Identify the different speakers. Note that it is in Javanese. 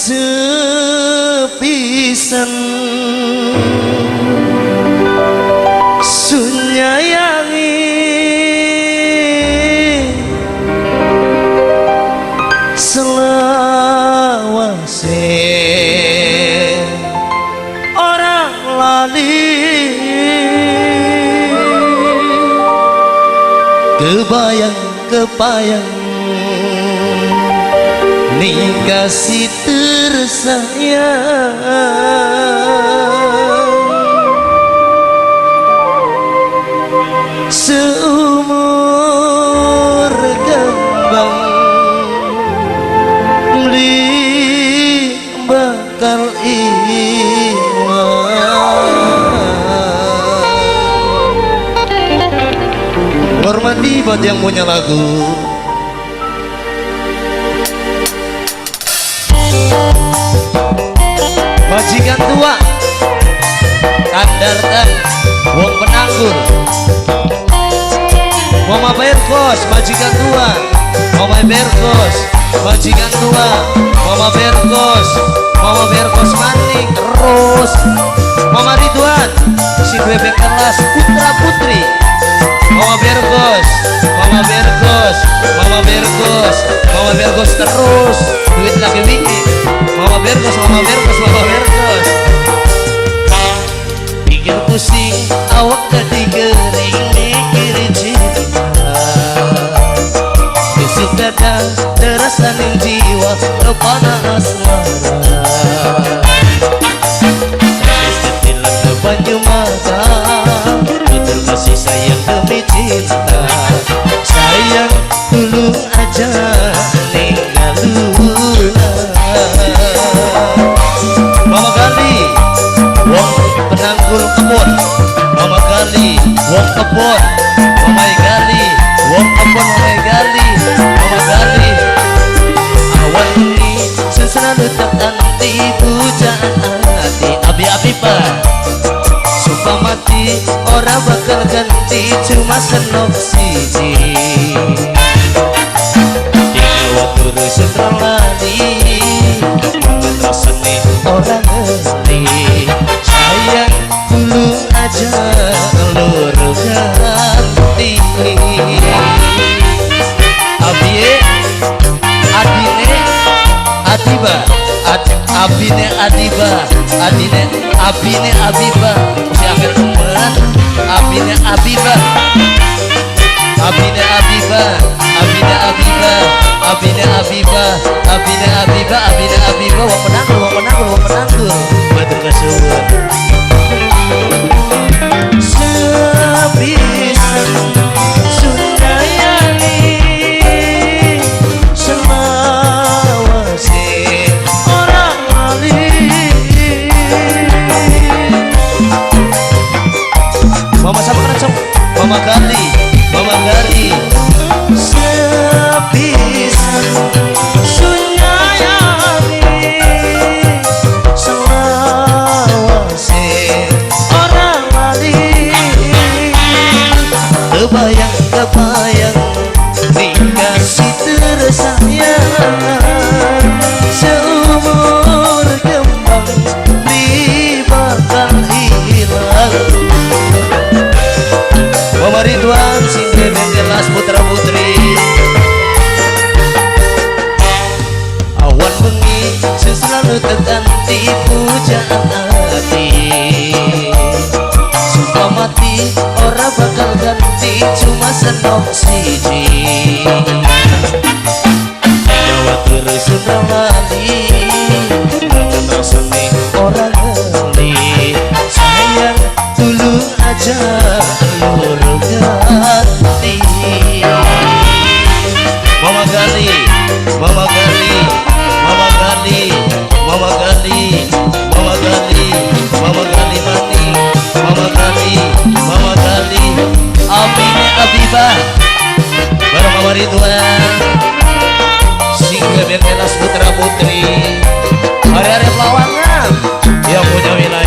Speaker 1: Sepisan sunyayangi selawase orang lali kebayang kebayang ning kasih tersayang seumur kembang beli bakal ilang. Hormati buat yang punya lagu. Majikan tua kandarkan wong penanggur Mama Berkos majikan tua, Mama Berkos majikan tua, Mama Berkos, Mama Berkos maning terus Mama Ridwan si bebek kelas putra putri Mama Berkos, Mama Berkos, Mama Berkos, Mama Berkos terus duit lagi wingi Mama Berkos, Mama Berkos, Mama Berkos pikir pusing awak dadi gering mikir cinta besok datang terasa ning jiwa lepana asmara ketilan banyu mata betul kasih sayang demi cinta sayang dulu aja ninggalula. Mama Gali wong penanggul kebon, Mama Gali wong kebon, Mama Gali wong kebon, Mama Gali, Mama Gali awan ini selalu tak anti pujaan hati abi-abi pak sumpah mati ora bakal ganti cuma senok siji tinggal waktu rusun lali rasane ora ngerti sayang dulu aja loro ganti abie adine adiba abine adiba adine abine abiba si angel temen abine abiba abine abiba abine abiba abine abiba abine abiba abine abiba wong penanggul wong penanggul wong penanggul matur kasuwun sepisan sunyayangi selawase orang lali. Mama siapa kan Mama Gali, Mama Gali sepisan sunyayangi selawase orang lali kebayang kebayang dikasih tersayang seumur kembang di bakal hilang. Mama Ridwan sing bebek kelas putra putri awan bengi selalu terganti pujaan hati sumpah mati ora bakal ganti cuma senok siji nyawa terus lali rasane ora ngerti sayang dulu aja loro ganti. Mama Gali, Mama Gali, Mama Gali, Mama Gali, Mama Gali, Mama Gali mati, Mama Gali, Mama Gali, Abine Abibah, bareng Mama Ridwan, sing bebek kelas putra putri, hari-hari pelawangan yang punya wilayah.